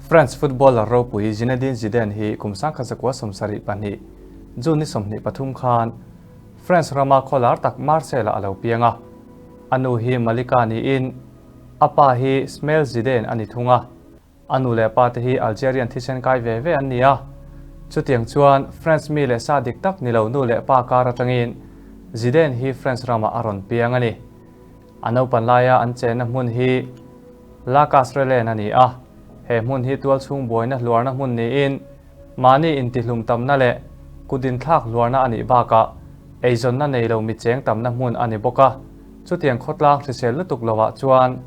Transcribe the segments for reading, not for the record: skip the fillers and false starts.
France footballer ropui Zinedine Zidane hi kum 1972 June ni 23 khan France rama khawlar tak Marseille ah a lo piang a. A nu hi Malika niin a pa hi Smail Zidane a ni thung a. A nu leh pa te hi Algerian thisen kai ve ve an ni a. Chutiang chuan France mi leh sa dik tak ni lo nu leh pa kar atangin Zidane hi France ramah a rawn piang a ni. A naupan laia an chenna hmun hi La Casserelle a ni a. He hmun hi tualchhung buaina hluarna hmun niin mahni intihlum tamna leh kut inthlak hluarna a nih bakah eizawnna nei lo mi cheng tamna hmun a ni bawk a. Chutiang khawtlang hrisel lutuk lovah chuan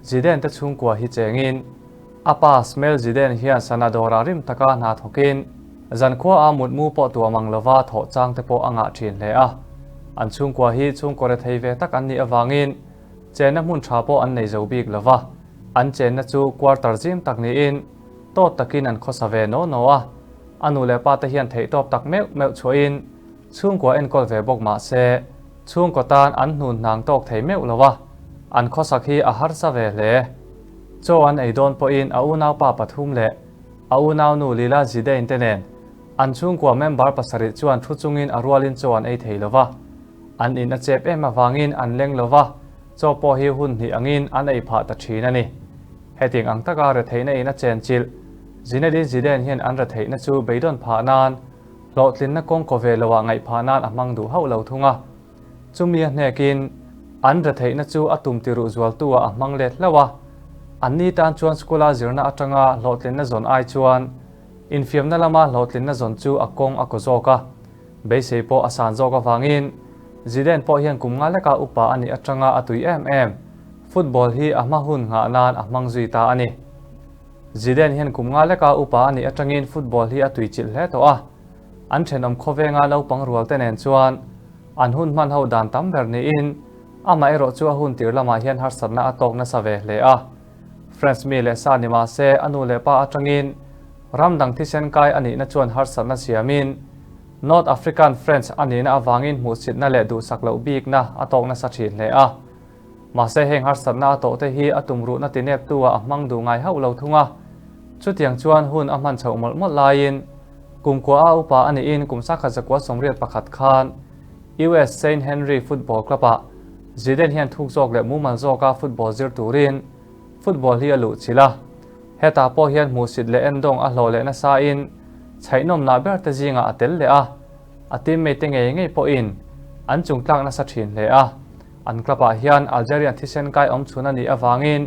Zidane te chhungkua hi chengin a pa Smail Zidane hian sana dawrah rim taka hna thawkin zankhua a mutmu pawh tuam ang lova thawh chang te pawh a ngah thin hle a. An chhungkua hi chhungkaw rethei ve tak an nih avangin chenna hmun tha pawh an nei zo bik lova, an chenna chu quarter zim tak niin tawt takin an khawsa ve naw naw a. A nu leh pa te hian theihtawp tak meuh meuh chhuahin Chhungkua enkawl ve bawk mah se, chhungkaw tan an hnun hnang tawk thei meuh lo a, an khawsak hi a harsa ve hle. Chaw an ei dawn pawhin a unaupa pathum leh a unaunu Lila Zidane te nen an chhungkua member pasarih chuan thu chungin a rualin chaw an ei thei lo va. An in a chep em avangin an leng lo va, chaw pawh hi hun hnih angin an ei phah ta thin a ni. Hetiang ang taka retheihna in a chenchilh Zinedine Zidane hian an retheihna chu beidawn phah nan Hlawhtlinna kawng kaw ve loah ngaihphah nan a hmang duh hauh lo thung a. Chumi a hnekin an retheihna chu a tum tiruh zualtu ah a hmang let hlauh a. Anni tan chuan school-a zirna atanga hlawhtlinna zawn ai chuan infiamna lama hlawhtlinna zawn chu a kawng a kaw zawk a. Beisei pawh a san zawk avangin Zidane pawh hian kum nga leka upa a nih atanga a tui em em football hi a hma hun nghah nan a hmang zui ta a ni. Zidane hian kum nga leka upa a nih atangin football hi a tuichilh hle tawh a, an thenawm khawvenga naupang rual te nen chuan an hun hman ho dan tam ber niin amah erawh chu a hun tir lamah hian harsatna a tawk nasa ve hle a. France mi leh sa ni mah se a nu leh pa atangin ram dang thisen kai a nihna chuan harsatna siamin North African French a nihna avangin hmuhsitna leh duhsak loh bikna a tawk nasa thin hle a. Mahse heng harsatna a tawhte hi a tumruhna tineptu ah a hmang duh ngai hauh lo thung a. Chutiang chuan hun a hman chhoh mawlh mawlh laiin kumkua a upa a niin kum sakhat zakua 81 khan US Saint Henry Football Club ah Zidane hian thuk zawk leh mumal zawka football zir turin football hi a luh chilh a. Hetah pawh hian hmuhsit leh endawng a hlawh leh nasa in chhaihnawmnah ber te zingah a tel leh a. A teammate te ngei ngei pawhin an chungtlak nasa thin hle a. An club ah hian Algerian thisen kai awm chhun a nih avangin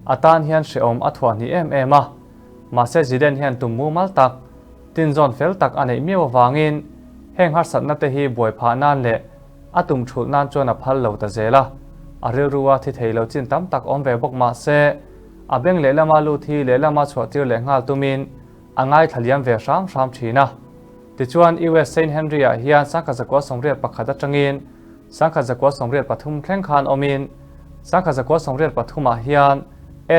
a tan hian hrehawm a thuah hnih em em a. Mahse Zidane hian tum mumal tak, tinzawn fel tak a neih miau avangin heng harsatna te hi buai phah nan leh a tum thulh nan chuan a phal lo ta zel a. A rilru a thi thei lo chin tam tak awm ve bawk mahse a beng lehlama lut hi lehlama chhuah tir leh nghal tumin a ngaithla liam ve hram hram thin a. Tichuan US Saint Henry ah hian 1981 atangin 1983 thleng khan awmin 1983 ah hian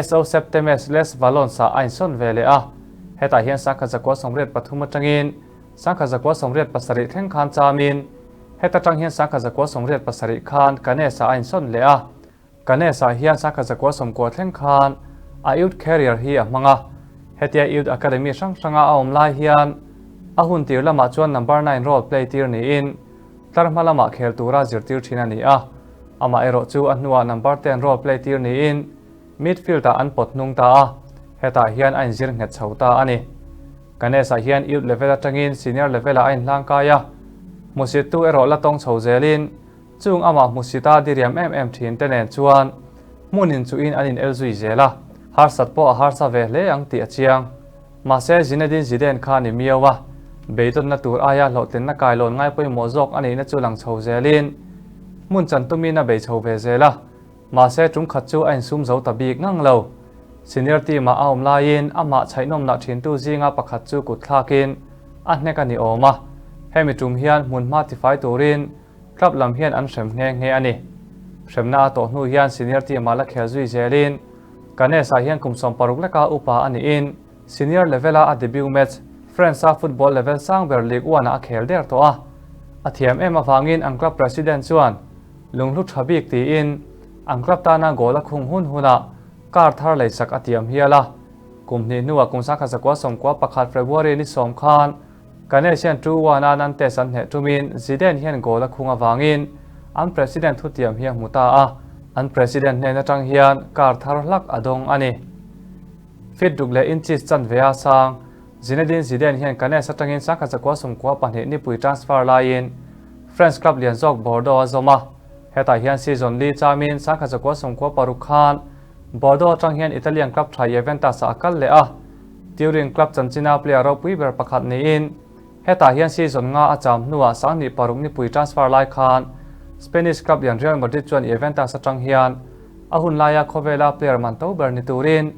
SO Septemes Les Vallons ah a insawn ve leh a, hetah hian 1983 atangin 1987 thleng khan chamin heta tang hian 1987 khan Cannes ah a insawn leh a. Cannes-ah hian 1990 thleng khan a youth career hi a hmang a, hetia youth academy hrang hranga a awm lai hian a hun tir lamah chuan number nine role play tir niin tlar hma lamah khel tura zirtir thin a ni a, amah erawh chu a hnuah number ten role play tir niin midfield-ah an pawt hnung ta a, hetah hian a inzir nghet chho ta a ni. Cannes-ah hian youth level atangin senior level-ah a inhlangkai a, hmusittu erawh la tawng chho zelin Chung amah hmusita diriam em em thin te nen chuan hmun in chuhin an in el zui zel a, harsat pawh a harsa ve hle ang tih a chiang. Mahse Zinedine Zidane kha ni miau a, beidawnna tur aia hlawhtlinna kailawn ngai pawimawh zawk a nihna chu lang chho zelin hmun chan tumin a bei chho ve zel a, mahse tum khat chu a insum zo ta bik ngang lo. Senior team ah a awm laiin amah chhaihnawmnah thintu zinga pakhat chu kut thlakin a hnek a ni awm a, hemi tum hian hmunhma tifai turin Club lam hian an hrem nghe nghe a ni. Hremna a tawh hnu hian senior team ah la khel zui zelin Ganesh-ah hian kum 60 leka upa a niin senior level-a a debut match France-a football level sang ber Ligue 1-ah a khel der tawh a. A thiam em avangin an club president chuan lunghlu tha bik tiin an club tana goal a khung hun hunah car thar leisak a tiam hial a. Kum hnih hnuah kum 1991 February ni 10 khan Cannes hian 2-1 a Nantes an hneh tumin Zidane hian goal a khung avangin an president thutiam hi a hmu ta a, an president hnen atang hian car thar hlak a dawng a ni. Feet ruk leh inches chanve a sang Zinedine Zidane hian Cannes atangin 1992 nipui transfer laiin France club lian zawk Bordeaux a zawm a, hetah hian season li chamin 1996 khan Bordeaux atang hian Italian club tha Juventus ah a kal leh a, Turin club chanchina player ropui ber pakhat niin hetah hian season nga a cham hnuah 2006 nipui transfer lai khan Spanish club lian Real Madrid chuan Juventus atang hian a hun laia khawvela player man to ber ni turin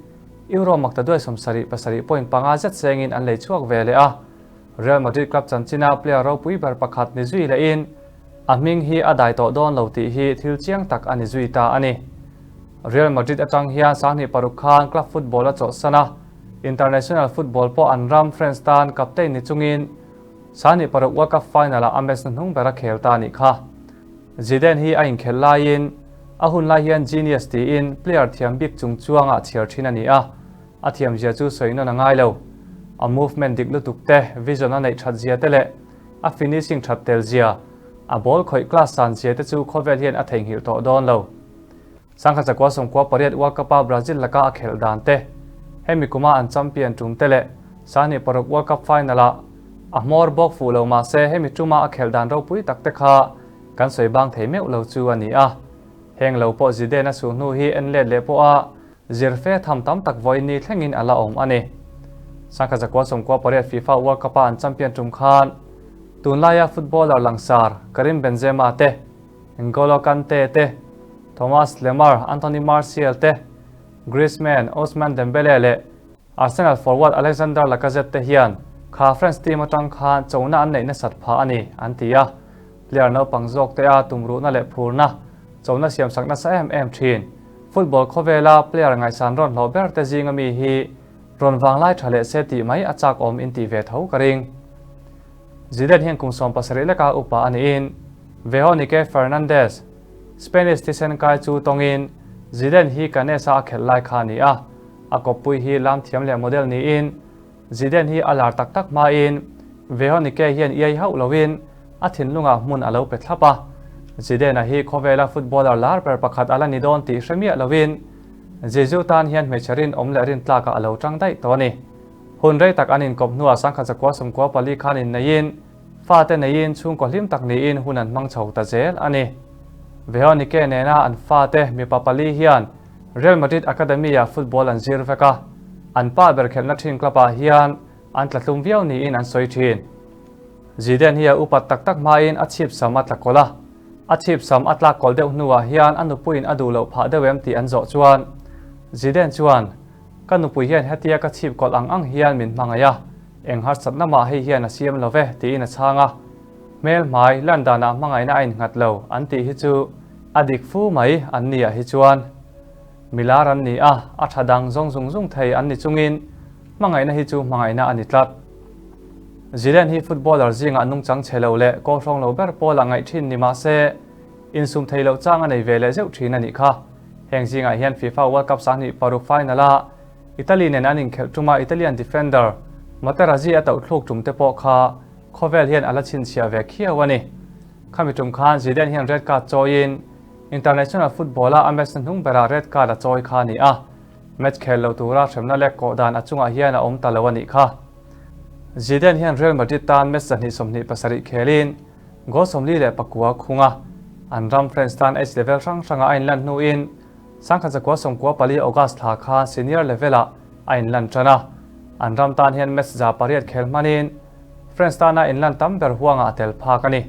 Euro maktaduai 77.5 zet sengin an lei chhuak ve leh a. Real Madrid club chanchina player ropui ber pakhat ni zui lehin a hming hi a dai tawh dawn lo tih hi thil chiang tak a ni zui ta a ni. Real Madrid atang hian 2006 khan club football a chawlhsan a, international football pawh an ram France tan captain ni chungin 2006 World Cup final-ah a match hnuhnung ber a khel ta a nih kha. Zidane hi a inkhelh laiin a hun lai hian genius tiin player thiam bik chung chuangah chhiar thin a ni a, a thiamzia chu sawi nawn a ngai lo. A movement dik lutuk te, vision a neih that zia te leh a finishing that tel zia, a ball khawih class san zia te chu khawvel hian a theihnghilh tawh dawn lo. 1998 World Cup-a Brazil laka a khelh dan te, hemi kuma an champion tum te leh 2006 World Cup final-ah a hmawr bawk fuh lo mah se hemi tuma a khelh dan ropui tak te kha kan sawi bang thei meuh lo chu a ni a. Heng lo pawh Zidane a suh hnu hi en let leh pawha zir fe tham tam tak vawiin ni thlengin a la awm a ni. 1998 FIFA World Cup-a an champion tum khan tunlaia footballer langsar Karim Benzema te, N'Golo Kante te, Thomas Lemar, Anthony Martial te, Griezmann, Ousmane Dembele leh Arsenal forward Alexander Lacazette te hian kha France team atang khan chona an neih nasat phah a ni, an ti a. Player naupang zawk te a tumruhna leh phurna chona siamsak nasa em em thin. Football khawvela player ngaihsan rawn hlawh ber te zinga mi hi rawn vanglai tha leh se tih mai a chak awm in tih ve tho ka ring. Zidane hian kum 17 leka upa a niin Veronike Fernandez, Spanish thisen kai chu tawngin Zidane hi Cannes-a a khelh lai kha a ni a, a kawppui hi lam thiam leh model niin Zidane hi a lar tak tak hmain Veronike hian iai hauh loin a thinlungah hmun a lo pe thlap a. Zidane-a hi khawvela footballer lar ber pakhat a la ni dawn tih hre miah loin Zizou tan hian hmeichhe rinawm leh rintlakah a lo tang daih tawh a ni. Hun rei tak an inkawp hnuah 1994 khan inneiin fate neiin chhungkaw hlim tak niin hun an hmang chho ta zel a ni. Veronike nena an fate mipa pali hian Real Madrid Academy-ah football an zir vek a, an pa ber khelhna thin club-ah hian an tlatlum viau niin an sawi thin. Zidane hi a upat tak tak hmain a chhip sam a tla kawlh a, a chhip sam a tlak kawlh deuh hnuah hian a nupuiin a duh loh phah deuh em tih an zawh chuan Zidane chuan, Ka nupui hian hetia ka chhip kawlh ang ang hian min hmangaih a, eng harsatna mah hei hian a siam lo ve, tiin a chhang a. Hmel hmai lan danah hmangaihna a innghat lo an tih hi chu a dik fu mai an ni ah hi chuan. Milar an ni a, a tha dang zawng zung zung thei an ni chungin hmangaihna hi chu hmangaihna a ni tlat. Zidane hi footballer zingah nungchang chhe lo leh kawlhrawng lo ber pawl ah ngaih thin ni mah se insum thei loh chang a nei ve leh zeuh thin a nih kha. Heng zingah hian FIFA World Cup 2006 final-a Italy nen an inkhelh tuma Italian defender Materazzi a tauhthluk tum te pawh kha khawvel hian a la chhinchhiah ve khiau a ni. Khami tum khan Zidane hian red card chawiin international football-a a match na hnung berah red card a chawi kha a ni a, match khel lo tura hremna lek kawh dan a chungah hian a awm ta lo a nih kha. Zidane hian Real Madrid tan match 227 khelin goal 49 khung a, an ram France tan age level hrang hranga a inlan hnuin 1994 August thla khan senior level-ah a inlan tan a, an ram tan hian match 800 khel hmanin France tana inlan tam ber huangah a tel phak a ni.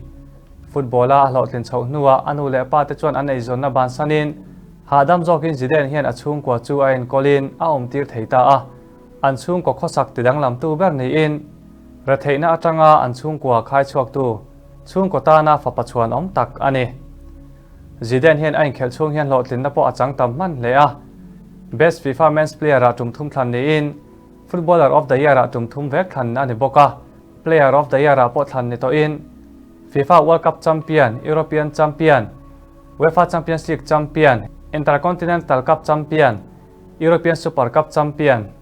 Football-a a hlawhtlin chhoh hnuah a nu leh pa te chuan an eizawnna bansanin hahdam zawkin Zidane hian a chhungkua chu a enkawlin a awmtir thei ta a, an chhungkaw khawsak tidanglamtu ber niin retheihna atanga an chhungkua khai chhuaktu chhungkaw tana fapa chhuan awm tak a ni. Zidane hian a inkhelh chhung hian hlawhtlinna pawh a chang tam hman hle a, Best FIFA Men's Player-ah tum thum thlan niin Footballer of the Year-ah tum thum vek thlan a ni bawk a, Player of the Year-ah pawh thlan ni tawhin FIFA World Cup champion, European champion, UEFA Champions League champion, Intercontinental Cup champion, European Super Cup champion,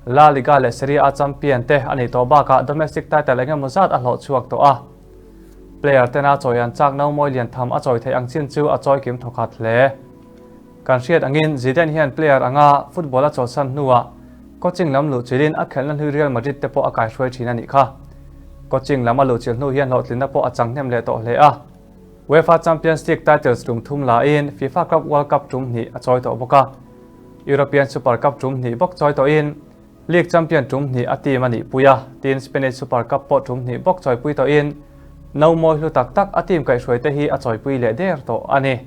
La Liga leh Serie A champion te a nih tawh bakah domestic title eng emaw zat a hlawh chhuak tawh a. Player tena chawi an chak no mawi lian tham a chawi theih ang chin chu a chawi kim thawkhat hle. Kan hriat angin Zidane hian player anga football a chawlhsan hnuah coaching lam luhchilhin a khelhna hlui Real Madrid te pawh a kaihruai thin a nih kha. Coaching lam a luhchilh hnu hian hlawhtlinna pawh a chang hnem leh tawh hle a. UEFA Champions League titles tum thum lain FIFA Club World Cup tum hnih a chawi tawh bawk a. European Super Cup tum hnih bawk chawi tawhin League champion tum hnih a team a nihpui a, tin Spanish Super Cup pawh tum hnih bawk chawipui tawhin no mawi hlu tak tak a team kaihhruaite hi a chawipui leh der tawh a ni.